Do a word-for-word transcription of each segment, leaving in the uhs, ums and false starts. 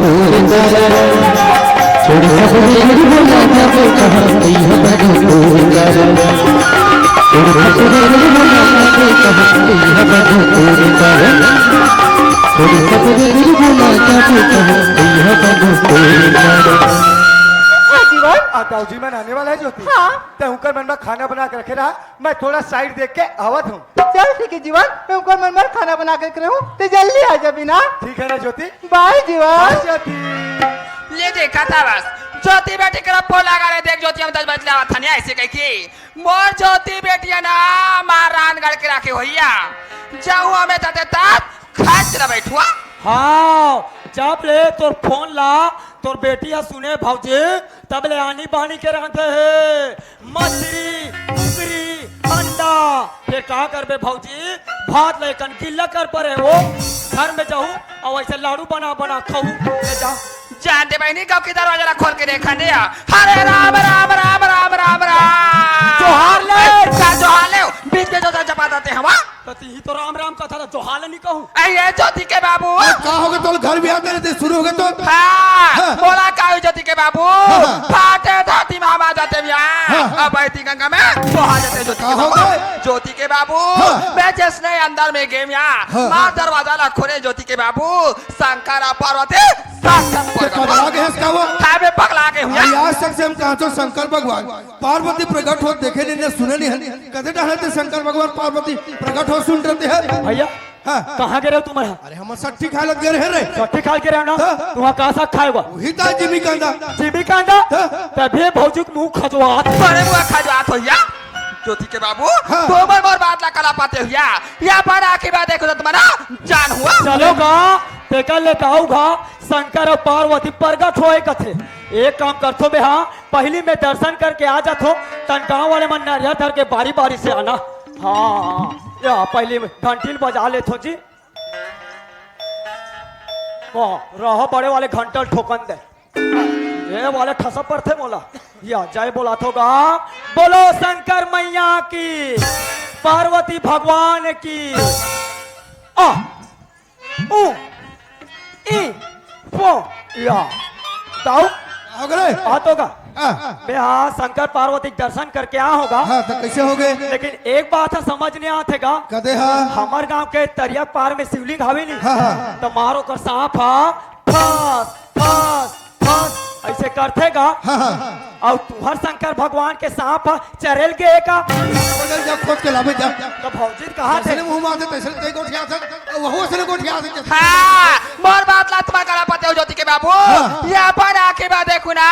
हाँ, जीवन। आ, दाऊ जी मन आने वाला है ज्योति। हाँ। ते उनकर मन में खाना बना के रखे रहा, मैं थोड़ा साइड देख के आवत हूँ। चल ठीक है जीवन, मैं उनकर मन में खाना बना के रखे रहूँ, ते जल्दी आ जा बिना। ठीक है ना ज्योति? बाय जीवन। बाय ज्योति। ले देखा था बस, ज्योति बेटी के फोन लगा रहे, देख ज्योति हम दस बजे आवत हन ऐसे कह के। मोर ज्योति बेटी है ना, मार रांध गढ़ के राखे होइया। जाऊ हमें तते तात खच ल बैठुआ। हाँ, जब ले तोर फोन ला तोर बेटी ह सुने भौजी, तब ले आनी बानी के रांधे हे। मछरी, कुकरी, अंडा, फेर का करबे भौजी? भात ल एकन गिल्ला कर परे हो। घर में जाहू अउ ऐसे लाडू बना बना खाहू। ले जा। जान दे बहिनी, गाँव के दरवाजा ला खोल के देखन दे। हरे राम, राम, राम, राम, राम, राम। जोहार ले। ए, जा जोहार ले। बीच में जो चपा देते हवा। तो तिही तो राम राम कथा ला, जोहार ले नहीं कहूँ। ए, ये ज्योति के बाबू। अरे, का होगे तोर घर भी आते रहते, शुरू होगे तो। हाँ, हाँ। बोला का हो ज्योति के बाबू? हाँ, हाँ। फाटे धरती में हम आ जाते भैया। हाँ, हाँ। अब बहती गंगा में बहा जाते ज्योति का के बाबू। होगे? ज्योति के बाबू, हाँ। मैं जैसने अंदर में गेम यहाँ, हाँ, माँ हाँ। दरवाजा ला खोले ज्योति के बाबू, शंकर और पार्वती साक्षात ते प्रकट पगला हुआ। के हंस का हुआ? हाँ, मैं पगला के हुआ। अरे यार, सबसे हम कहा तो शंकर भगवान पार्वती प्रकट हो देखे नहीं, नहीं सुने नहीं है। कदे डहरे ते शंकर भगवान पार्वती प्रकट हो सुन रहते हैं। भैया, हाँ। कहाँ गे रहे हो तुम? अरे हम सट्ठी खाए लग गए रहे रे। सट्ठी खाए गे रहे हो ना? हाँ। तुम कहाँ साग खाए हुआ? वही था जिमी कांदा। जिमी कांदा? हाँ। तभी भौजी के मुंह खजवात। बड़े मुंह खजवात हो या? ज्योति के बाबू, हाँ। तुम मोर बात ला कला पाते हुआ। या पर आखिर बात देखो तो तुम्हारा जान हुआ। चलो गा, तेकर ले ताऊ गा, शंकर और पार्वती प्रगट होए कथे। एक काम करथो बे, हाँ, पहली मैं दर्शन करके आ जाथो, तन गांव वाले मन नरिया धर के बारी बारी से आना। हाँ, या पहली घंटी ल बजा लेथो जी। वाह, रहा बड़े वाले घंटा ल ठोकन दे। ये वाले खसा पड़थे मोला। या जय बोला थो गा, बोलो शंकर मैया की, पार्वती भगवान की। आ, उ, इ, पो, या। ताऊ? आ गए? आ तो गा। हाँ। बे हाँ, शंकर पार्वती के दर्शन करके आ होगा। हाँ, तो कैसे हो गए? लेकिन एक बात है समझ नहीं आते गा। कदे हाँ? हमार गांव के तरिया पार में शिवलिंग हवे नी। हाँ, हाँ। तो मारो कर सांप हा, फस, फस, फस, ऐसे करथे गा। हाँ, हाँ। अउ तुहर शंकर भगवान के सांप ह चरेल गे का? बदल जा, खोज के लाबे जा। तो भौजी कहा थे? तैसने मुंह मारते, तैसने तै गोठिया थे, वहू असने गोठिया थे। हाँ, मोर बात ला तुम्हार करा पते हो ज्योति के बाबू। हाँ। ये अपन आंखें बा देखू ना,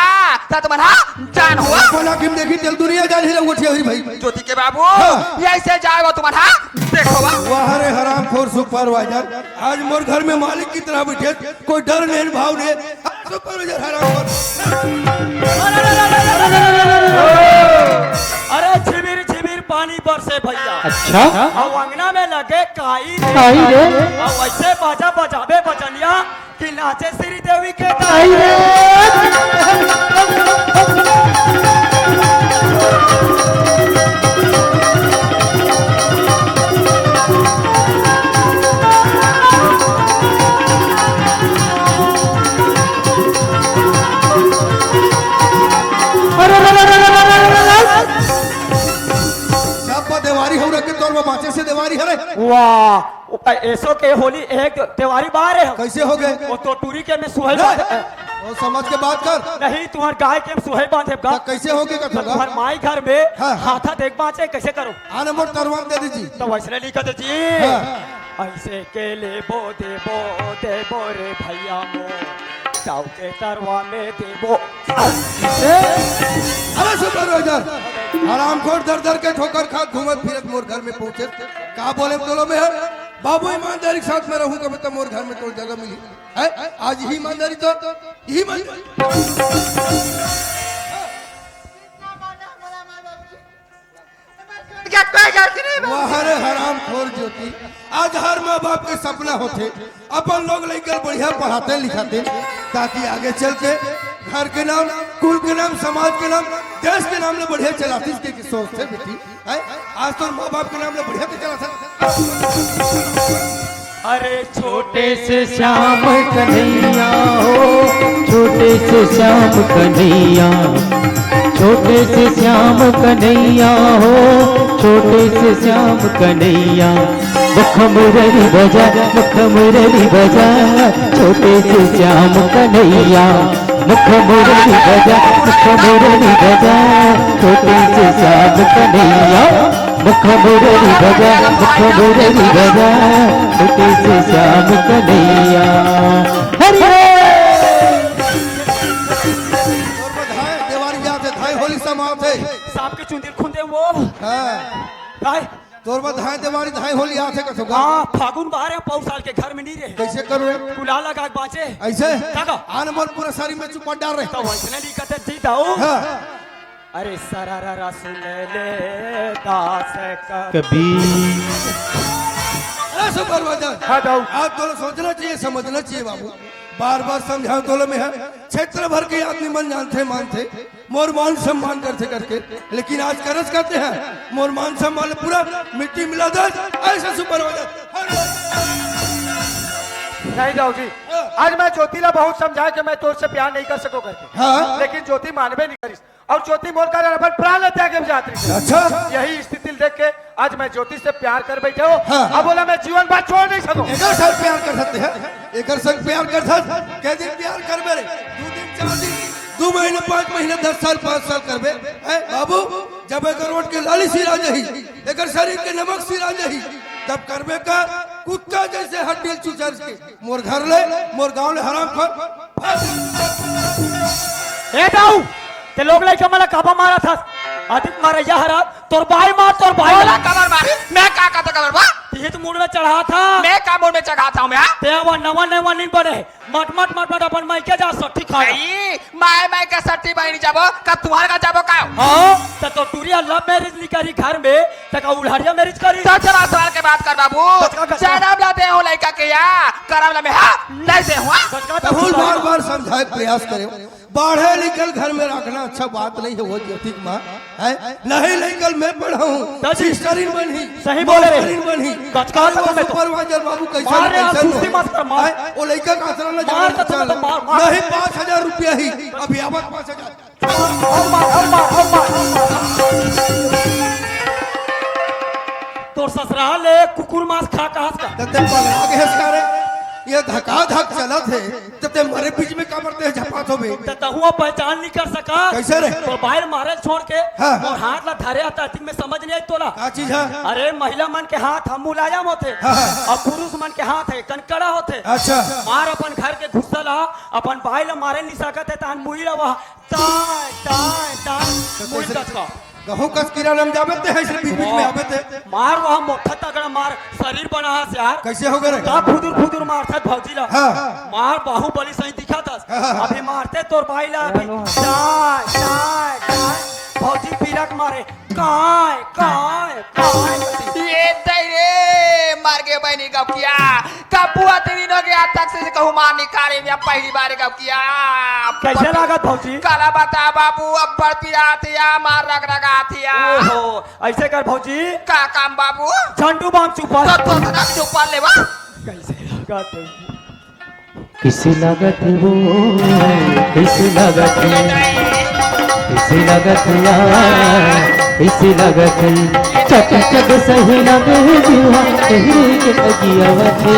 त तुम्हार हाँ जान हुआ। अपन आंखें में देखी, तेल दुनिया जान ही रहो गोठिया हरी भाई। ज्योति के बाबू, हाँ। ये ऐसे जाए वो तुम्हार हाँ देखो बा। वाह रे हरामखोर सुपरवाइजर, आज मोर घर में मालिक की तरह बैठे, कोई डर नहीं, भाव नहीं। सुपरवाइजर हरामखोर। अरे झिमिर झिमिर पानी बरसे भैया। अच्छा। अउ अंगना में लगे काई रे। काई रे। अउ ऐसे बाजा बजाबे बजनिया कि नाचे श्री देवी के काई रे। सब देवारी हो रखे तोर में बाँचे से देवारी हरे। वाह, ओ, एसो के होली एक देवारी बारे हो। कैसे हो गए? वो तो टूरी के में सुहई नहीं, बांधे। वो समझ के बात कर। नहीं, तुम्हार गाय के में सुहई बांधे का? तो कैसे हो गए कथो का? तुम्हार माई घर में हाँ। हाथा देख बाँचे, कैसे करो? आने मोर तरवान दे दीजिए। तो वैसने नहीं कहते जी। हाँ। ऐसे के लेबो देबो, देबो रे भैया मोर, चाऊ के तरवा में देबो। ए, अरे सुपरवाइजर, हरामखोर दर दर के ठोकर खात घूमत फिरत मोर घर में पहुंचे। का बोले तोलो में है? बाबू ईमानदारी के साथ में रहूं कभी तो मोर घर में तोर जगह मिली। है? आज ही ईमानदारी तो, यही ईमानदारी। क्या कोई गलती नहीं बाबू? वाह रे हरामखोर ज्योति, आज हर माँ बाप के सपना होथे अपन लोग लइका बढ़िया पढ़ाते लिखाते, ताकि आगे चल के घर के नाम, कुल के नाम, समाज के नाम, देश के नाम ले बढ़िया चलातिस के, के सोचथे बेटी। है? आज तो माँ बाप के नाम ले बढ़िया के चला सकता। अरे छोटे से श्याम कन्हैया हो, छोटे से श्याम कन्हैया, छोटे से श्याम कन्हैया हो, छोटे से श्याम कन्हैया। मुख मुरली बजा, मुख मुरली बजा, छोटे से श्याम कन्हैया। मुख मुरली बजा, मुख मुरली बजा, छोटे से श्याम कन्हैया। मुख मुरली बजा, मुख मुरली बजा, छोटे से श्याम कन्हैया। हरि बोल। तोर बर धाय देवारी जात हे, धाय होली समात हे। सांप के चुंदी ल खुंदे वो। हाँ। काय? तोर बर धाय देवारी, धाय होली आत हे कथो का? हाँ, फागुन बहार हे, पौर साल के घर में नहीं रहे। कैसे करो रे? गुलाल लगा के बाँचे। ऐसे? का का? आन मन पूरा शरीर में चुपा डाल रहे। तो वैसने नहीं कहते जी दाऊ। हाँ। अरे सरारा सुन ले दास का। कबीर। अरे supervisor। हाँ दाऊ। आप दोनों सोचना चाहिए, समझना चाहिए बाबू। बार-बार समझाओ दोनों में है। क्षेत्र भर के आदमी मन जानथे, मानथे, मोर मान सम्मान करथे करके, लेकिन आज करज करते हैं, मोर मान सम्मान पूरा मिट्टी मिला दे, ऐसा supervisor। नहीं दाऊ जी, हाँ। आज मैं ज्योति ला बहुत समझाया कि मैं तोर से प्यार नहीं कर सको करके। हाँ। लेकिन ज्योति मानबे नहीं करिस। अउ ज्योति मोर कारण अपन प्राण ल त्यागे बर जात रहिस। अच्छा। यही स्थिति ल देख के आज मैं ज्योति से प्यार कर बैठे हों। हाँ। अब ओला मैं जीवन भर छोड़ नहीं सकूं। एकर संग प्यार कर सकते हैं, एकर संग प्यार कर सकते, कै दिन प्यार करबे रे? दू दिन, चार दिन, दू महीना, पाँच महीना, दस साल, पाँच साल करबे, हैं बाबू? जब एकर ओठ के लाली सिरा जाही, एकर शरीर के नमक सिरा जाही, तब करबे का? कुत्ता जैसे हड्डी ल चुचर के मोर घर ले, मोर गांव ले हरामखोर। ए दाऊ, ते लोग लइका मन ला काबर मारत हस? अधिक मारइया हरस, तोर बाई मार, तोर बाई। ओला काबर मारी? मैं का कहता काबर मार? तिही तो मूड में चढ़ा था। मैं का मूड में चढ़ा था मैं, हाँ? ते अब नवा नवा नींद बने, मट मट मट मट अपन मायके जा सट्ठी खाए। नहीं, माय माय का सट्ठी बहिनी जाबो, का तुम्हारे का जाबो का? हाँ, त तो टूरी love marriage नहीं करी घर में, त का उल्हाड़िया marriage करी? तो चला सवाल के बात कर बाबू। बचका, बचका। जन्म ला दे हो लइका के या, करम ला मैं, हाँ, नहीं दे हुआ। बचका, त तहूँ बार बार समझाए के प्रयास करे। पढ़े लिखल घर में रखना अच्छा बात नहीं है, वो ज्योति के माँ है। नहीं लिखल मैं पढ़ाऊँ, दादी, सिस्टरिन बनही, सही बोले रे। मास्टरिन बनही। बचका, अरे वो तो मैं तो supervisor बाबू कैसा मार रे, कैसा सुस्ती मत कर, मार। है, वो लइका का आसरा न मार जाने तो, तो, तो मार, मार। नहीं, पाँच हजार रुपया ही, अभी आवत पाँच हजार। अम्मा, अम्मा, अम्मा। तोर ससुराल ले कुकुर मांस खा कहास का? त ते पगला गे हस का रे? ये धका धक चलत हे, त ते मरे बीच में काबर ते झपात होबे? त तहुआ पहचान नहीं कर सका? कैसे रे? तोर बाई ल मारे छोड़ के, हाँ। मोर हाथ ला धरे हस, अतिक में समझ नहीं आई तोला? का चीज है? अरे, महिला मन के हाथ ह मुलायम होथे, हाँ, हाँ। अउ पुरुष मन के हाथ ह कनकड़ा होथे। अच्छा। मार अपन घर के घुस्सा ला, अपन बाई ला मारे नहीं सकत हे, तहन मुही ला वह ताय, ताय, ताय, तो मुड़ी कैसे कस का। गहूं कस कीरा नम जाबे ते, ऐसे बीच बीच में आबे ते। मार वह मोटा तगड़ा मार, शरीर बना हस यार। कैसे हो गए रे? का फुदुर फुदुर मारथस भौजी ला। हाँ। मार बाहुबली सही दिखत हस। हाँ, हाँ, हाँ। अभी मारते तोर बाई ला अभी। हेलो। ताय, ताय, ताय। भौजी पीरक मारे। काय, काय, काय। ये तई रे, मर गे बहिनी गौकिया। कब्बो अतरी नो गे आज तक से कहूँ मार निकाले, मैं पहली बार गौकिया। कैसे लागत भौजी? काला बता बाबू, अब्बड़ पिरात या, मार रग रगात या। ओहो, ऐसे कर भौजी। का काम बाबू? झंडू बाम चुपा। तो, तो, तो, चुपा लेवा। कैसे लागत भौजी? कइसे लागत हे वो, कइसे लागत हे, कइसे लागत हे यार, कइसे लागत हे। चट चट सही लगे हे जीवा, कहीं के लगी आवत हे।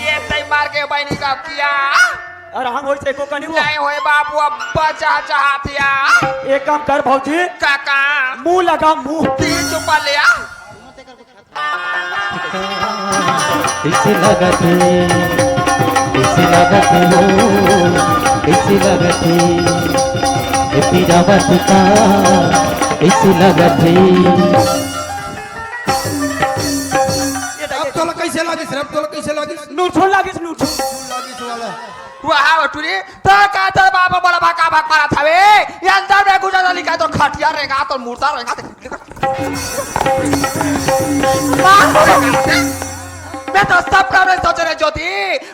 ये तई मार के बहिनी का किया। आराम होइस एको कनी वो? नहीं होए बाबू, अब बचा चाहत या। एक काम कर भौजी। का काम? मुंह लगा मुंह। तीन चुपा ले आ। कइसे लागत हे, कइसे लागत हे वो, कइसे लागत हे, ए पीरा बतका, कइसे लागत हे। अब तोला कइसे लागिस रे? अब तोला कइसे लागिस? नुरछुन लागिस, नुरछुन। नुरछुन लागिस वाला। वाह, ओ टूरी, त का तोर बाप मोला भका भक मारत हवे? ये अंदर में घुसा तो लिखा तो खटिया रेंगा, तो मुर्दा रेंगा, तो मैं तो सब काम नहीं सोचे रे ज्योति,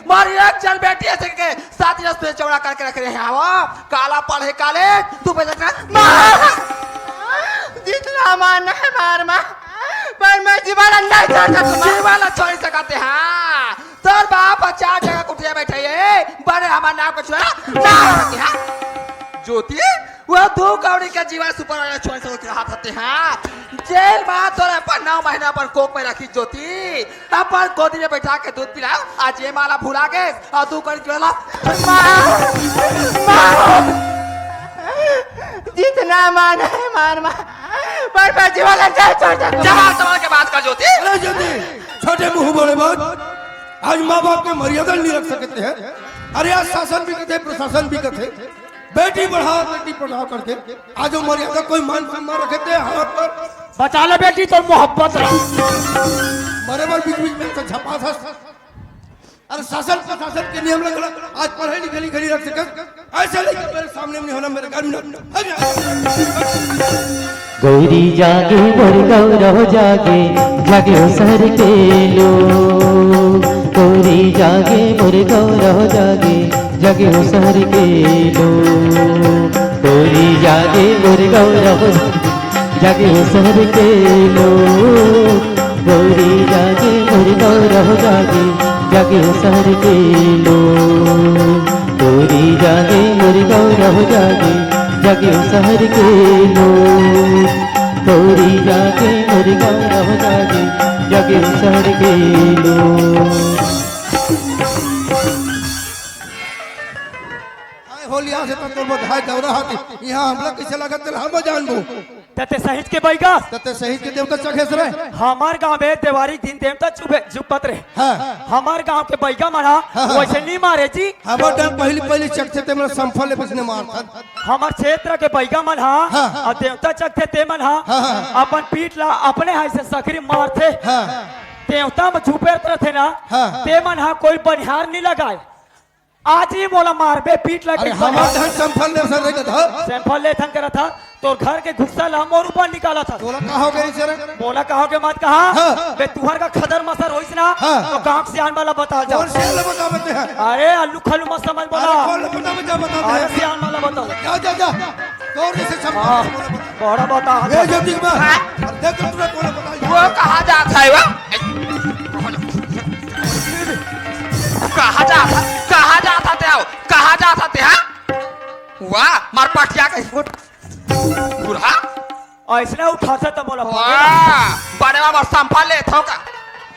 मोर एक जन बेटी ऐसे के साथ रस पे चौड़ा करके रख रहे हैं वो, काला पढ़े काले, तू पे देख रहा, मार! जितना मारना है मार, मार, पर मैं जीवा ला नहीं छोड़ सकत हूँ। जीवा ला छोड़ सकत हे, हाँ। तोर बाप ह चार जगह कुटिया बैठे हे, बने हमर नाम के छुआ ना सकत हे, हाँ। ज्योति, वो दू कौड़ी के जीवा सुपर वाला छोड़ सकत हे, हाँ। जेल मा तोर अपन नौ महीना अपन कोख में रखी ज्योति, अपन गोदी में बैठा के दूध पिलाओ, आज ये माला भुला गे, अउ दू कौड़ी जीवा ला मार, मार। जितना मार हे, मार, मार। पर मैं जीवा ला नहीं छोड़ सकूँ। जवाब सवाल के बात कर ज्योति। अरे ज्योति, छोटे मुंह बड़े बात। आज माँ बाप के मर्यादा नहीं रख सकते हैं। अरे आज शासन भी कथे, प्रशासन भी कथे, बेटी बढ़ाओ, बेटी पढ़ाओ करके। आज वो मर्यादा कोई मान सम्मान रखे थे हाथ पर। बचा ले बेटी, तो मोहब्बत रहा। मरे बर बीच बीच में तो झपा था। अरे शासन प्रशासन के नियम लगला, आज पढ़े लिखे लिखे नहीं रख सकत। ऐसे लइका मेरे सामने में नहीं होना, मेरे घर में ना। हट जा। गौरी जागे मोर गौरव जागे, जागे ओ शहर के लोग। गौरी जागे मोर गौरव जागे, जागे ओ शहर के लोग। गौरी जागे मोर गौरव जागे ओ शहर के लोग, गौरी जागे मोर गौरव जागे, जागे ओ शहर के लोग। गौरी जागे मोर गौरव जागे, जागे ओ शहर के लोग। गौरी जागे मोर गौरव जागे, जागे ओ शहर के लोग। आए होलिया से तो तोर बधाई दौरा हाथी, यहाँ हमला कैसे लागत तेला हम जानबो। तते सहित के बैगा। तते सहित के देवता चघेस रे। हमार गांव में देवारी के दिन देवता चुभे, चुपत रहे। हाँ। हमार गांव के बैगा मन हा हाँ, हाँ। वैसे नहीं मारे जी। हमार डर पहली, पहली चकथे ते मन संफल ले बसने मारथन। हमार क्षेत्र के बैगा मन हा हाँ। अउ देवता चकथे ते मन हा हाँ, हाँ। अपन पीठ ला अपने हाथ से सकरी मारथे। हाँ। देवता में छुपे रहथे ना, हाँ। ते मन हा कोई बनिहार नहीं लगाए। आज ही मोला मारबे, पीठ लगे अरे, हमार धन संफल ले सर रे गधा। संफल ले थन करत हा, तोर घर के गुस्सा ला मोर ऊपर निकालत हा। तोला का हो गए सर? मोला का हो गए मत कहा। हाँ। बे तुहर का खदर मसर होइस ना, हाँ। तो गांव के सियान वाला बता जा। कौन सियान वाला बता बते हैं? अरे, अल्लू खल्लू मत समझ बोला। अरे, कौन बता बता बता अरे, दे। सियान वाला बता। जा, जा, जा। तोर जैसे सब हाँ। बता बता। बड़ा बता। ये जो दिख में। हाँ। देख तो तूने कौन बता। वो कहाँ जात है वो? कहाँ जात हा? कहाँ जात हा ते आओ? कहाँ जात हा ते, हाँ? वाह, मार पटिया के फुट। बूढ़ा। ऐसने उठाथे त मोला पकड़। वाह, बड़े मार संभाल ले थो का।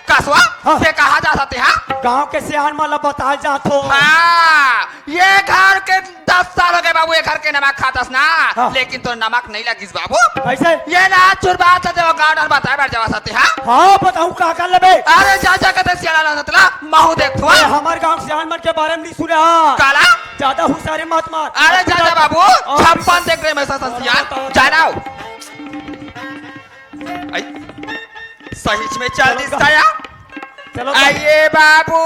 कसवा, हाँ। ते कहाँ जात हा ते, हाँ? गांव के सियान मन ला बताए जात हो। हाँ, ये घर के दस साल हो गए बाबू, ये घर के नमक खातस ना, हाँ। लेकिन तो नमक नहीं लगिस बाबू। कैसे? ये ना चुरबात ते वो गांव डहर बताए बर जावत हा ते, हाँ? हाँ, बताऊं का कर लेबे? अरे जा, जा, कते सियाला ना सतला, महू देख थुआ। अरे, हमार गांव सियान मन के बारे में नहीं सुने, हाँ। काला? ज्यादा हुशारी मत मार। अरे जा, जा बाबू, और छप्पन देख रहे मैं सा सियान, बताओ। जा ना। आई, सही में चल चलो दिस का। आया। चलो का। आइए बाबू।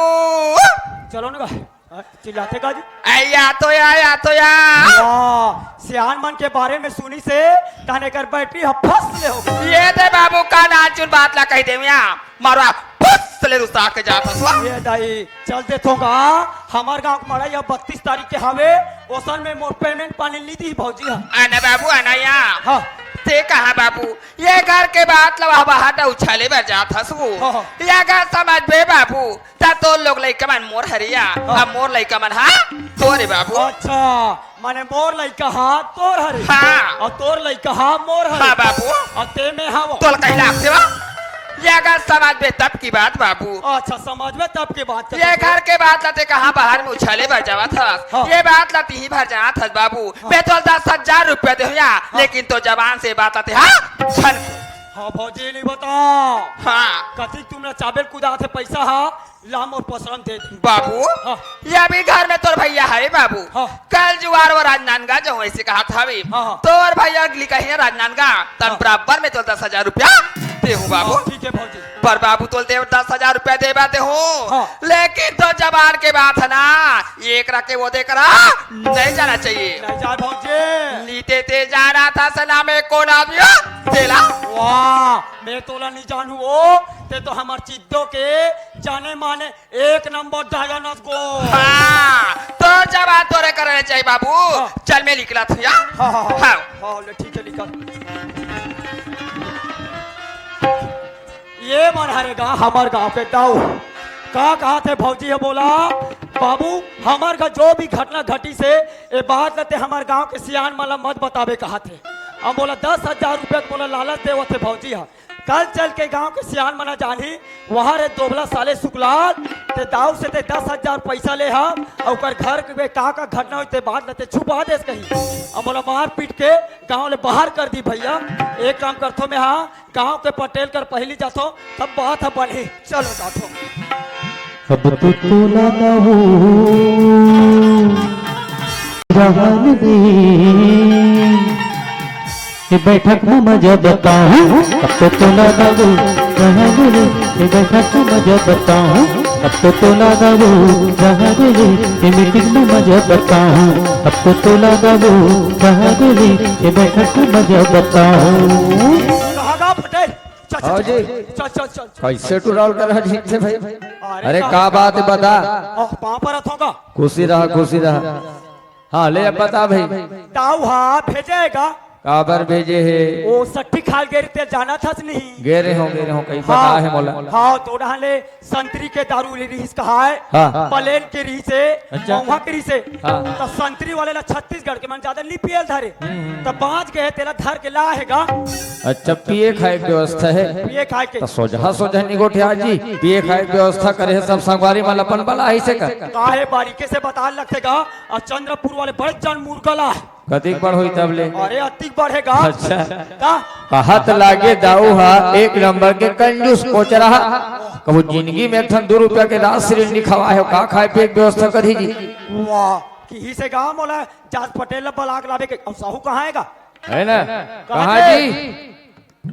चलो ना भाई। हाँ, चिल्लाथे का जी? ए, या तो या, या तो या। वाह, सियान मन के बारे में सुनिस हे, तहने कर बैटरी ह फस ले हो गई। ये दे बाबू का नाचुन बात ला कहि देव या। मारवा फस ले रुसा के जात हस वा। ये दाई, चल देथों गा, हमर गांव के मड़ई अब बत्तीस तारीख के हवे, ओसन में मोर पेमेंट पानी नी दी भौजी ह। आना बाबू, आना या। हाँ। ते कहा बाबू, ये घर के बात ला वह बाहर उछाले बर जात हस वो। हाँ, हाँ। ये घर समझबे बाबू, त तोर लोग लइका मन मोर हरे या, हाँ। अब मोर लइका मन हा तोरे बाबू। अच्छा, माने मोर लइका हा तोर हरे। हाँ। अउ तोर लइका हा मोर हरे। हाँ बाबू। अउ ते में हवं। तोला कहीं लागथे वा? ये अगर समझबे तब की बात बाबू। अच्छा, समझबे तब की बात। ये घर के बात ला ते कहाँ बाहर में उछाले बर जावत हस? हाँ। ये बात ला तिही भर जानत हस बाबू। हाँ। मैं तोला दस हजार रुपया देहूँ या, हाँ। लेकिन तोर जबान से बात ला ते, हाँ? झन। हाँ भौजी, नहीं बता। हाँ। कतिक तुमन चाबेल कुदाथे पैसा हा? ला मोर पसरम दे दे। बाबू, हाँ। ये अभी घर में तोर भैया हवे बाबू। हाँ। कल जुआर वो राजनांदगांव जाहूँ, ऐसे कहत हवे। हाँ, हाँ। तोर भैया लिखाही राजनांदगांव, तब हाँ। बराबर में तोला दस हजार रुपया देहूँ बाबू। हाँ, ठीक है भौजी। पर बाबू तोला देव दस हजार रुपया देबा देहूँ। हाँ। लेकिन तोर जबान के बात है ना, ये करा के वो दे करा, नहीं जाना चाहिए। नहीं जाए भौजी। नीते ते जाना था सना में कौन आदमी हो? तेला। वाह, मैं तोला नहीं जानू वो, ते तो हमार चिद्दो के जाने माने एक नंबर डायन अस गो। हाँ, तो जवान तोरे करने चाहिए बाबू। हाँ। चल मैं निकलत हूँ या। हाँ, हाँ, हाँ। हाँ। हाँ, ले ठीक है, निकल। ये मन हरे गा हमर गांव के दाऊ। का कहाथे भौजी ह बोला, बाबू, हमर घर जो भी घटना घटिस हे, ए बात ल ते हमर गांव के सियान मन ल मत बताबे कहाथे। हम बोला दस हजार रुपया के बोला लालच देवत हे भौजी ह। कल चल के गांव के सियान मन ह जानही, वहां रे दोबला साले सुकलाल, ते दाऊ से ते दस हजार पैसा ले हा, अउ ओकर घर के का का घटना होइस ते बात ल ते छुपा देस कही। हम बोला मार पीट के गांव ले बाहर कर दी भैया। एक काम करथो मैं, हां, गांव के पटेल कर पहिली जाथो, तब बात ह बनही। चलो जाथो। अब तो तोला दाऊ रहन दे, ये बैठक में मजा बताऊं। अब तो तोला दाऊ रहन दे, ये बैठक में मजा बताऊं। अब तो तोला दाऊ रहन दे, ये मीटिंग में मजा बताऊं। अब तो तोला दाऊ रहन दे, ये बैठक में मजा बताऊं। कहाँ गा पटेल? चल, चल, हाँ चल, जी। चल, चल, चल, चल। कैसे टुराल कर रहा जीत से भाई? अरे अरे का का बात है बता। ओह, पाँव परत हों गा। खुशी रहा, खुशी रहा। हाँ, ले अब बता भाई। दाऊ हा भेजे हे गा। काबर भेजे हे? ओ सट्ठी खाल गे रहिस ते जानत हस नहीं? गे रहे हों, गे रहे हों, कहीं हाँ, पता है मोला। हाँ, तो डहान ले संतरी के दारू ले रहिस कहाय, हाँ। पलेन के रहिस हे, अच्छा। महुआ के रहिस हे। हाँ। त संतरी वाले ला छत्तीसगढ़ के मन ज्यादा नी पियल धरे। हम्म, हम्म। त बाँच गे हे, तेला धर के लाहे गा। अच्छा, पिए खाए के व्यवस्था है? पिए खाए के। त सोझा सोझा निगोठिया जी, पिए खाए के व्यवस्था करे हे सब संगवारी मन अपन बलाही से का? काहे बारीके से बता लगथे गा, अउ चंद्रपुर वाले बड़े जान मुर्गा ला। कतिक बड़ होही तब ले? अरे, अतिक बड़ हे गा। अच्छा। का? कहत लागे दाऊ हा एक नंबर के कंजूस कोचरा हा। कभू जिंदगी में एक ठन दू रुपया के राशि ऋण नी खवाए हो, का खाए पिए के व्यवस्था करही जी? वाह, किहिस हे गा मोला, जास पटेल ला बला के लाबे के, अउ साहू कहाँ हे गा? है ना? कहाँ कहाँ जी? जी?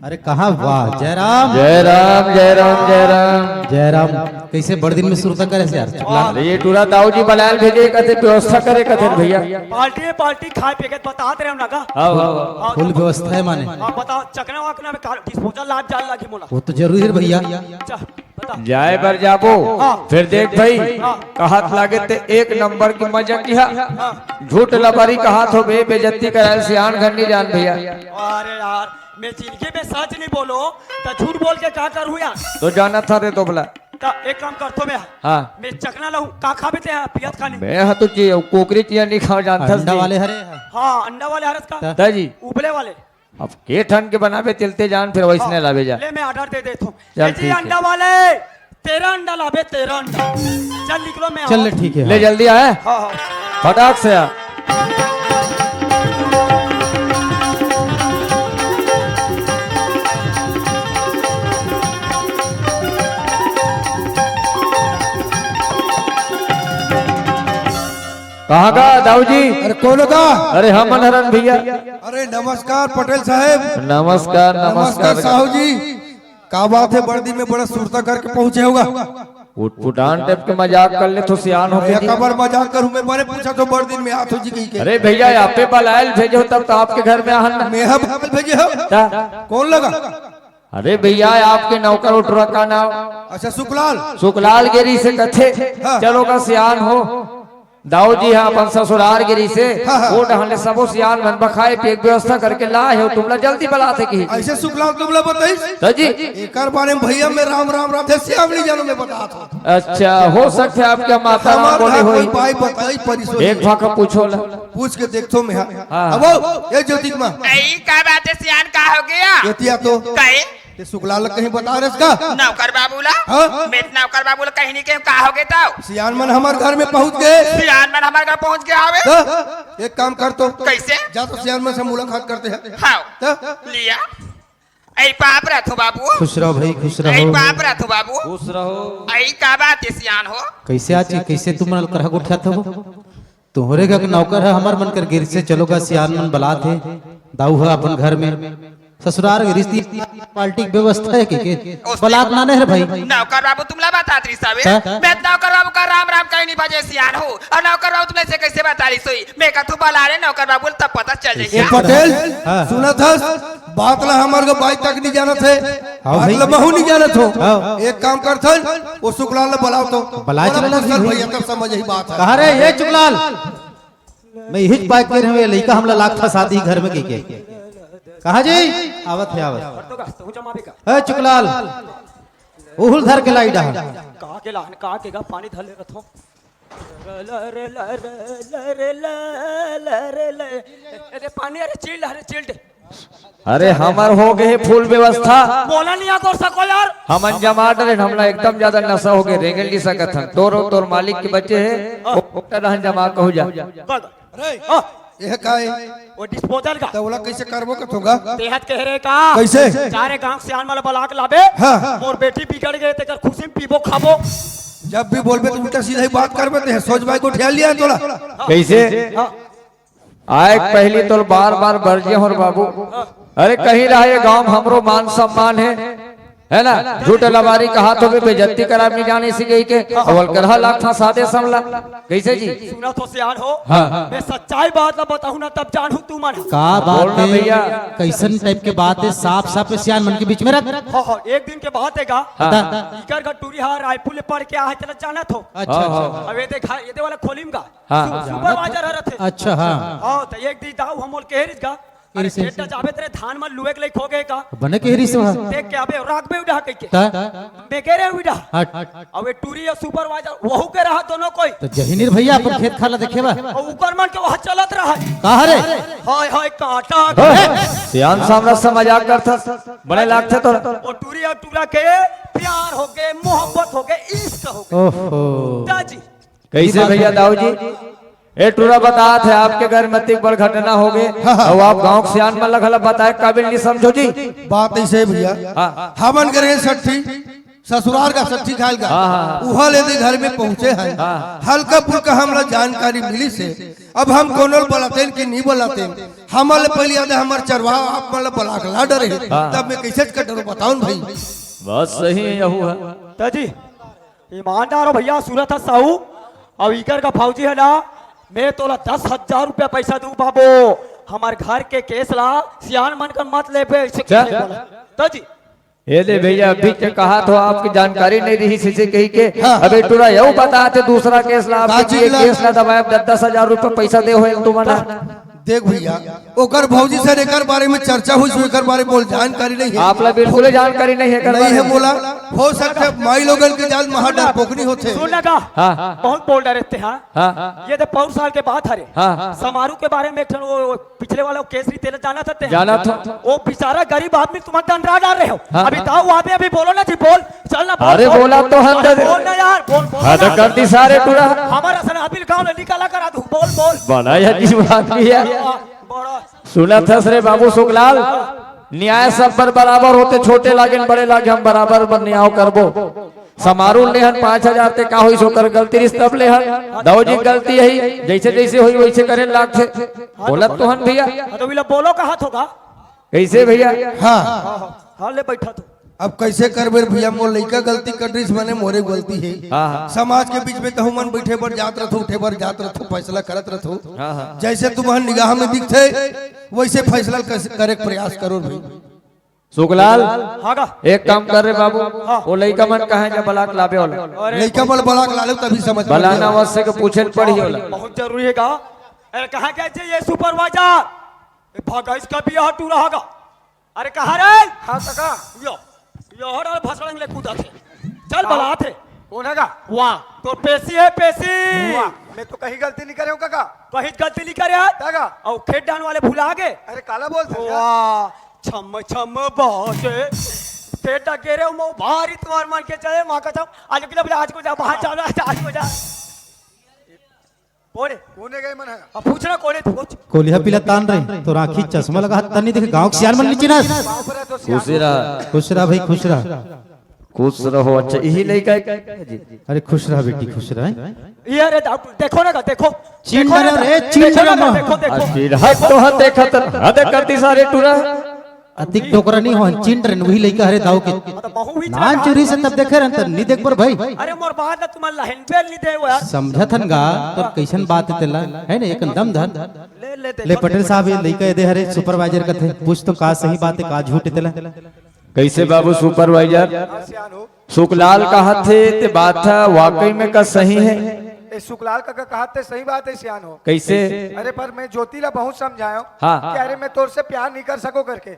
अरे कहाँ, वाह, जय राम। जय राम, जय राम, जय राम। जय राम। कैसे बड़ दिन में सुरता करे से यार? अरे ये टूरा दाऊ जी बलायल भेजे, कथे व्यवस्था करे, कथे भैया। पार्टी में पार्टी खाए पिए के बतात रहे हो ना का? हाँ, हाँ, हाँ। हाँ, फुल तो व्यवस्था है माने। हाँ, बताओ, चकना वकना में का disposal लात जाल लागी मोला। वो तो जरूरी है भैया। चा-, बता। जाए बर जाबो, हाँ। फिर देख भाई, हाँ। कहत लागे ते एक नंबर की मजा किहा। हाँ। झूठ लबारी कहत हो बे, बेइज्जती कराए सियान घर नी जान भैया। अरे यार, मैं जिंदगी में सच नहीं बोलो, तो झूठ बोल के का करूँ यार? तो जाना था रे दोबला। त एक काम करथो मैं। हाँ। मैं चकना लहूँ, का खाबे ते पियत खानी? मैं हा तो जी, कोकरी चिया नहीं खाओ जानता अंडा जी। वाले हरे हा। हाँ, अंडा वाले हरस का? ता जी। उबले वाले। अब के ठन के बनाबे तिलते जान, फिर वैसने हाँ। लाबे जा। ले मैं order दे देथो। चल ए जी, ठीक है। अंडा वाले, तेरह अंडा लाबे, तेरह अंडा। चल निकलो, मैं चल ले, ठीक है, ले हाँ। जल्दी आए। हाँ, हाँ। फटाक से आ। कहाँ का दाऊ जी? अरे कौन का? अरे हम मनहरन भैया। अरे नमस्कार पटेल साहब। नमस्कार, नमस्कार नमस्कार। साहू जी। का बात है, बड़ दिन में बड़ा सुरता करके पहुंचे होगा। उटपुटान टाइप के मजाक कर ले तो सियान हो के भैया जी। काबर मजाक करूं मैं, बड़े पूछा तो बड़ दिन में आत हो जी कहीं के। अरे भैया, आप पे बलायल भेजे हो तब तो आपके घर में आहन ना। मैं हा बलायल भेजे हो? ता? कौन लगा? अरे भैया, आपके नौकर उठरा का नाम? अच्छा, सुखलाल। सुखलाल गिरी से कथे, हाँ। चलो का सियान हो। दाऊ जी हा अपन ससुरार गिरी से, हाँ, हाँ। वो डहन ले सबो सियान मन बखाए पिए के व्यवस्था करके लाए हो, तुमला जल्दी बलाथे की। ऐसे सुखलाल तुमला बताइस? तो जी। एकर बारे में भैया मैं राम राम राम थे सियान नहीं जानो मैं बतात हो। अच्छा, हो सकथे आपके माता राम हमार बोले घर होई। कोई बाई बताई परिसो एक नहीं। फाका पूछो ला। पूछ के देखथो मैं, हाँ। हाँ। अब वो, ये ज्योतिक माँ। आई का बात है सियान, का हो गया? एतिया तो। काहे? ते सुखलाल कहीं बता रहे इसका? नौकर बाबू ला? हाँ? मैं नौकर बाबू ला कहीं नहीं कहीं का हो गया तो? सियान मन हमार घर में पहुंच गए। सियान मन हमार घर पहुंच गया हवे। तो एक काम कर तो। कैसे? जा तो सियान मन से मुलाकात करते हैं। हाँ। तो? लिया। ऐ पाप रथो बाबू। खुश रहो भाई, खुश ऐ रहो। पाप रथो बाबू। खुश रहो। ऐ का बात है सियान हो? कैसे आज, कैसे तुम मन करहा गोठियात हो? तोहरे घर के नौकर है, हमर मन कर गिर से चलो गा सियान मन बलात हे। दाऊ है अपन घर में। ससुरार गिरी से पार्टी की व्यवस्था है के, के? बलात ना नहीं रे भाई। नौकर बाबू तुमला बतात रही सावे। हाँ? मैं नौकर बाबू का राम राम कहीं नहीं बजे सियान हो। और नौकर बाबू तुमने से कैसे बता रही सोई? मैं कथू बला रे नौकर बाबू तब पता चल ए जाए। पटेल, हाँ। सुना था? बात ला हमर के बाई तक नहीं जानत है। हाँ बात भाई। ला महू नहीं जानत हो। हाँ। एक काम करथन, वो सुखलाल ला बलाओ तो। बलाए बड़ा चला ना खुश जी। भैया तब समझ ही बात है। कहाँ रे ये चुगलाल? मैं यही बात कर रहे हूँ, ये लड़का हमला लाग फंसा दी घर में के के। कहाँ जी? आवत है, आवत। ए चुगलाल, फूल धर के लाई डहा। का के लान, का के गा, पानी धर ले रथो। अरे पानी, अरे चिल्ड, अरे चिल्ड। अरे हमर हो गए हे फूल व्यवस्था। बोला नहीं आको सको यार। हमन जमा डरे, हमला एकदम ज्यादा नशा हो गए, रेंगे नहीं सकत हन। तोर अउ तोर मालिक के बचे हे, ओकटा डहन जमा कहू जा। बस। अरे, हाँ। यह का है? वो डिस्पोजल का। तो ओला कैसे करबो कथोगा? तेहत कह रहे का? कैसे? जा रे गांव सियान वाला बलाक लाबे। हाँ। मोर बेटी बिगड़ गए, तेकर खुशी में पीबो खाबो। जब भी बोलबे तो उल्टा सीधा ही बात करबे, ते सोच भाई को ठेल लिया तोला। कैसे? हाँ। आए पहली तो बार बार बरजे हो रे बाबू। अरे कहीं रहा ये गांव में हमरो मान सम्मान है, है ना? झूठ लबारी कहा तो भी बेइज्जती करा नहीं जाने से गई के अवल करहा लाग था सादे समला। कैसे जी? सुना तो सियान हो। हाँ। मैं सच्चाई बात ला बताऊं ना तब जानू तू मन। का बात बोलना है? भैया। कैसन टाइप के बात है? साफ साफ सियान मन के बीच में रख। हाँ, हाँ, एक दिन के बात है का? हाँ। बता। इकर का टूरी हा रायपुर ले पढ़ के आए तेला जाना थो। अच्छा, हाँ, अच्छा। हाँ। अब ये देखा, ये दे वाला खोलिम का? हाँ। सु-, सुपरवाइजर हर रथे। अच्छा, हाँ। हाँ, तो एक दिन दाऊ हम बोल के हेरिस का, अरे खेत से। जाबे तेरे धान में लुए के लायक हो गए का? बने के हेरिस वहाँ। देख के अबे राख बे उड़ा कह के। ता? बेके रे उड़ा। हट। अब ये टूरी या सुपरवाइजर वहू के रहा दोनों कोई। तो जहीनिर भैया अपन खेत खाला देखे बा। और ऊपर मन के वहाँ चलत रहा। कहा रे? हाय हाय काटा। सियान सामने से मजाक करथस, बड़े लागथे तोरा। वो टूरी और टूरा के प्यार हो गए, मोहब्बत हो गए, इश्क हो गए। ओहो। दाजी। कैसे भैया दाऊ जी? ए टूरा बतात हे आपके घर में अतिक बड़ घटना हो गए। हाँ, हाँ। और आप गांव के सियान मन ला घला बताए काबिल नहीं समझो जी। बात ऐसे है भैया। हाँ। हमन करे सट्ठी, ससुराल का सट्ठी खायल का। हाँ, हाँ, हाँ। उहा ले दे घर में पहुंचे हैं। हाँ। हल्का फुल्का हमला जानकारी मिली से। अब हम कोनो ल बलातेन कि नहीं बलातेन। हमन ले पहले याद है हमर चरवाहा आप मन ला बलाक ला डरे। हाँ। तब मैं कैसे कर डरो बताऊं भाई। बात सही है यहू है। ताजी। ईमानदार हो भैया, सुनत ह साहू। अब इकर का फौजी है ना, मैं तोला दस हजार रुपया पैसा दूं बाबू, हमार घर के केस ला सियान मन कर मत लेबे, ऐसे क्या? कैसे बोला? तो जी। ये दे भैया, अभी के कहा तो आपकी जानकारी नहीं रही, इसे कही के हाँ। अबे टूरा यहू बता थे दूसरा केस ला, आपके काची ये ला? केस ला दबाए, दस दस हजार रुपया पैसा दे हो तुमने। देख भैया, ओकर भौजी सर एकर बारे में चर्चा हुई, सो एकर बारे में बोल जानकारी नहीं है। आपला बिल्कुल जानकारी नहीं है एकर नहीं बारे है में। बोला, हो सकता है माई लोगन के जाल महा डरपोकनी होथे। सुन लगा, हाँ। बहुत बोल डरे थे, हाँ। हाँ। ये तो पौर साल के बात हरे। हाँ। समारू के बारे में एक ठन वो, वो पिछले वाला केस री तेला जाना था ते? जाना था। वो बेचारा गरीब आदमी तुम डंडरा डाल रहे हो। हाँ, अभी हाँ। ताऊ आदमी अभी बोलो ना जी, बोल, चल ना, बोल, अरे बोल, बोला बोल, तो हम बोल, तो बोल ना यार, बोल, बोल हद ना। कर दी सारे टूरा। हमारा सन अभी गाँव में निकाला करा दू, बोल, बोल। बड़ा अजीब आदमी है। बड़ा, बड़ा। सुनत हस रे बाबू सुखलाल, न्याय सब पर बराबर होथे, छोटे लागेन बड़े लागे, हम बराबर बर न्याय करबो। समारू लेहन पाँच हजार ते का होइस ओकर गलती रिस तब लेहन। दाऊ जी गलती यही, जैसे जैसे होई वैसे करे लागथे। बोलत तो हन भैया। हाँ, तो बोला बोलो कहा थोगा? कैसे भैया? हाँ। हाँ, हाँ, हाँ, ले बैठा तो। अब कैसे करबे रे भैया, मोर लइका गलती कर रिस मने मोरे गलती है। हाँ, हाँ। समाज के बीच में कहूँ मन बैठे बर जात रथो, उठे बर जात रथो, फैसला करत रथो। हाँ, हाँ। जैसे तुम्हार निगाह में दिखथे, वैसे फैसला कर, करे के प्रयास करो भाई। सुखलाल, हाँ का? एक काम कर रे बाबू, हाँ। वो लइका मन कहाँ जा बलाक लाबे वाला? अरे लइका मन बलाक लाले तभी समझ में बलाना आवे। अवश्य के पूछे ल पड़ी होला। बहुत जरूरी है का? अरे कहाँ गए थे ये सुपरवाइजर? ए, भागा इसका भी यहाँ टूरा होगा। अरे कहाँ रे? हाँ काका। यो, यो हर भसड़ंग ले कूदा थे। चल हाँ। बला थे। कौन है का? वाह, तो पेशी है पेशी। वाह, मैं तो कहीं गलती नहीं करे हूँ काका। कहीं गलती नहीं करे है? काका। और खेत डान वाले भुला गए। अरे काला बोल सकता। वाह, छम छम बाटे। खेत डाके रे मो भारी तुम्हार मन के चले माँ कसम। आज के लिए आज को जा बाहर जाना है, आज को जा। कोने? कोने गए मन है? अब पूछना कोने तू पूछ। कोलिहा पीला तान रही, तो राखी चश्मा लगा हाथ तनी देखे, गाँव के सियान मन नीचे ना। बाप रे, तो सियान खुश रहा। खुश रहा भाई, खुश रहा। खुश रहो। अच्छा, यही लइका है जी? अरे खुश रहा बेटी, खुश रहा। ये अरे दाऊ, देखो ना का, देखो। चिन देखो ना डरे का, रे, चिन देखो ना डरे का, माँ। देखो, देखो। अरे हद तो हद देखत, हद करती सारे टूरा। अतिक डोकरा नहीं हो, चिन डरे, वही लइका हरे दाऊ के। हाँ, तो महू भी नान चला। चोरी से तब देखे रहन, तब नहीं देख पर भाई। अरे मोर बात ना तुम्हार लहन पे नहीं दे वो यार। समझत हन गा, तो कैसन बात है तेला, है ना, एक दम धर। ले, ले, ले, देखो, पटेल देखो। साहब, ये लइका ये दे हरे सुपरवाइजर का थे, पूछ तो का सही बात है, का झूठ है तेला। कैसे बाबू सुपरवाइजर? हाँ, सियान हो। सुखलाल कहत हे, ते बात ह वाकई में का सही है? ए, सुखलाल का, का कहत ते सही बात है, सियान हो। कैसे? अरे, पर मैं ज्योति ला बहुत समझायो हाँ। कि अरे, मैं तोर से प्यार नहीं कर सको करके,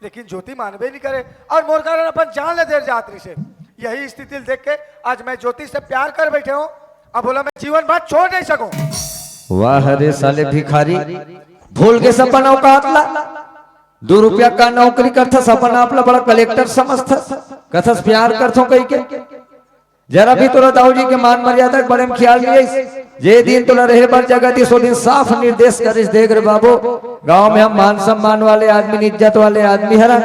लेकिन ज्योति मानबे नहीं करे और मोर कारण अपन जान ले देर जात रही से। यही स्थिति देख के आज मैं ज्योति से प्यार कर बैठे हूँ। अब बोला, मैं जीवन भर छोड़ नहीं सकूं। वाह रे साले भिखारी, भूल के सपन औकात ला। दू रुपया का नौकरी करथस, अपन आप ला बड़ा कलेक्टर समझथस, कथस प्यार करथों कहि के। जरा भी तोला दाऊ जी के मान मर्यादा के बारे में ख्याल नइ आइस। जे दिन तोला रहे बर जगह दिस, ओ दिन साफ निर्देश करिस, देख रे बाबू, गांव में हम मान सम्मान वाले आदमी, इज्जत वाले आदमी हरन,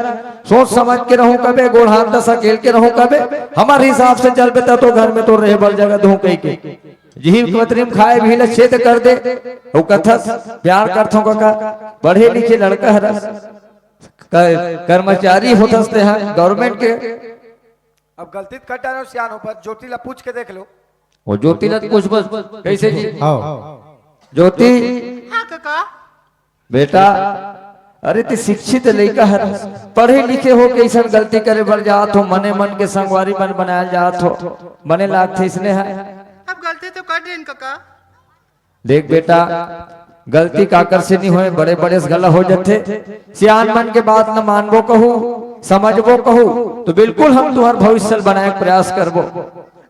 सोच समझ के रहूं कबे, गोड़ हाथ ला सकेल के रहूं कबे, हमर हिसाब से चलबे त तो घर में तोर रहे बर जगह दूं कहि के। जिही पतरी में खाए भी ला छेद कर दे, ओ कथस प्यार करथों कका, पढ़े लिखे लड़का हरस, क-, कर्मचारी होथस तेहा government के। अब गलती तो कर डारे हो सियान हो, पर ज्योति ला पूछ के देख लो। ओ ज्योति ला तो पूछ बस, कैसे जी? हाँ। ज्योति। हाँ कका। बेटा, अरे ते शिक्षित लइका हर, पढ़े लिखे हो, कइसन गलती करे बर जात हो, मने मन के संगवारी मन बनाए जात हो, मने लागथे इसने है। अब गलती तो कर देन कका। देख बेटा, गलती काकर से नहीं होए, बड़े बड़े से गला हो जथे। सियान मन के बात न मानबो कहू, समझबो कहू, तो बिल्कुल हम तुहर भविष्य ल बनाए के प्रयास करबो।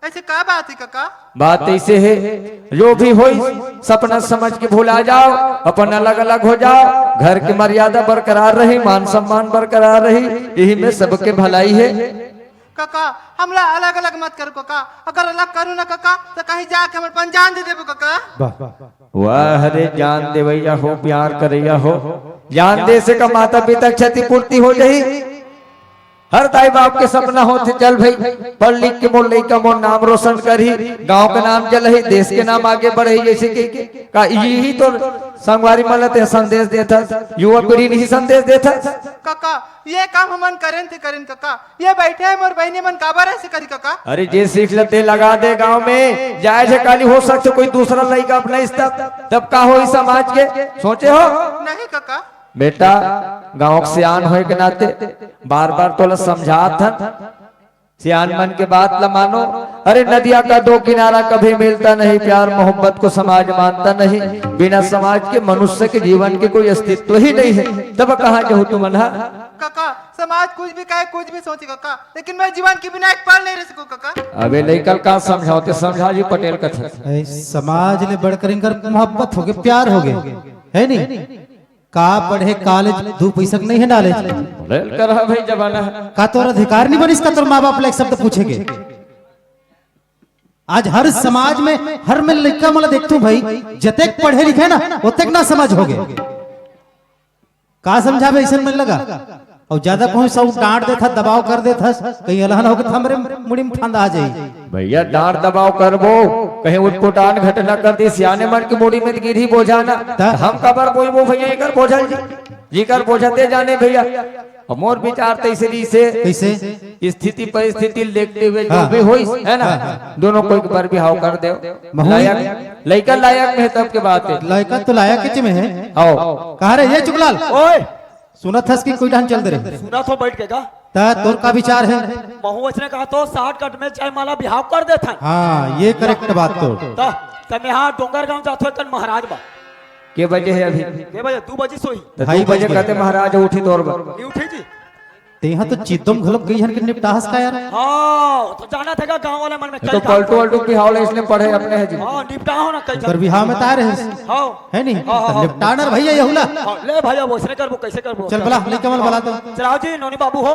ऐसे का बात है कका? बात ऐसे है, जो भी होई, सपना समझ के भुला जाओ, अपन अलग अलग हो जाओ, घर की मर्यादा बरकरार रही, मान सम्मान बरकरार रही, यही में सबके भलाई है। कका, हमला अलग अलग मत करो कका, अगर अलग करू ना कका, तो कहीं जाके हमर अपन जान दे देबो कका। वाह, वाह, वाह। वाह रे जान देवैया हो, प्यार करैया हो, जान दे से का माता पिता के क्षतिपूर्ति हो जाही। हर दाई बाप के सपना होथे, चल भाई, पढ़ लिख के मोर लइका मोर नाम रोशन करही, गांव के नाम जलही, देश के नाम आगे बढ़ही, जैसे कि का यही तो संगवारी मन ल ते संदेश देथस, युवा पीढ़ी नहीं संदेश देथस। कका, ये काम हमन करेन ते करेन कका, ये बैठे हैं मोर बहिनी मन काबर ऐसे करी कका? अरे जे सीख ल ते लगा दे गांव में, जाए जे काली हो सकथे कोई दूसरा लइका अपनाइस तब, तब का होही समाज के, सोचे हो? नहीं कका। बेटा, गांव के सियान होए के नाते बार बार तोला समझात हन, सियान मन के बात ल मानो। अरे नदिया का दो किनारा कभी मिलता नहीं, प्यार मोहब्बत को समाज मानता नहीं, बिना समाज के मनुष्य के जीवन के कोई अस्तित्व ही नहीं है, तब कहाँ जाहू तुमन हा? कका, समाज कुछ भी कहे, कुछ भी सोचे कका, लेकिन मैं जीवन के बिना एक पल नहीं रह सकूं कका। अबे लइका ल का समझाओ, ते समझा जी पटेल कथस। ऐ समाज ले बढ़कर इनकर मोहब्बत होगे, प्यार होगे, है नहीं? का पढ़े कॉलेज, दू पैसा के नहीं है knowledge। बोले कर हा भाई जमाना है। का तोर अधिकार नहीं बनिस का तोर माँ बाप ला एक शब्द पूछे के? आज हर समाज में हर मैं लइका मन ला देखथूं भाई, जतेक पढ़े लिखे ना ओतेक ना समझ होगे। का समझाबे अइसन मन ला? अउ ज्यादा कहूं सब डांट देथस, दबाव कर देथस, कहीं अलहन होगे त हमरे मुड़ी में फंदा आ जाही। भैया डांट दबाव करबो, कहीं उटपुटान घटना कर दी, सियाने मन के मुड़ी में त गिरही बोझा ना, त? हम काबर बोइबो भैया एकर बोझा ल जी, जिकर बोझा ते जाने भैया। अउ मोर विचार त अइसे रहिसे, कइसे? स्थिति परिस्थिति ल देखते हुए जो हाँ। भी होइस, है ना? हाँ, हाँ। दोनों कोई एक बार बिहाव कर देव। महू लायक, लइका लायक में है तब के बात है। लइका तो लायक के में है। आओ। कहाँ रे ये चुगलाल? ओए। सुनत हस कि कोई ढंग चल दे रहे? सुनत हो बैठ के का? त तोर का विचार है? महू अइसने कहा तो साठ कट में जयमाला बिहाव कर देथन। हाँ, ये correct बात तो। त, त मैं हा डोंगरगांव जाथों, एक महाराज बा। के बजे है अभी? के बजे? दू बजे सोही। त ढाई दू बजे बज गए। कहते महाराज उठी तोर बर। नहीं उठी जी। तेहा तो चिद्दम घलोक कई झन के निपटाहस का यार? हाँ, तो जाना था का गांव वाले मन में ये कई तो काम पलटू वलटू बिहाव ले इसने पढ़े अपने है जी। हाँ, निपटा हो ना कई ओकर झन। बिहाव में त आय रहे। हाँ। है नहीं? हाँ, हाँ, त हाँ। निपटाना रे भैया यहू ला। हाँ, ले भैया, वइसने करबो, कइसे करबो? चल बला, लइका मन बला तो। चलाओ जी, नोनी बाबू हो।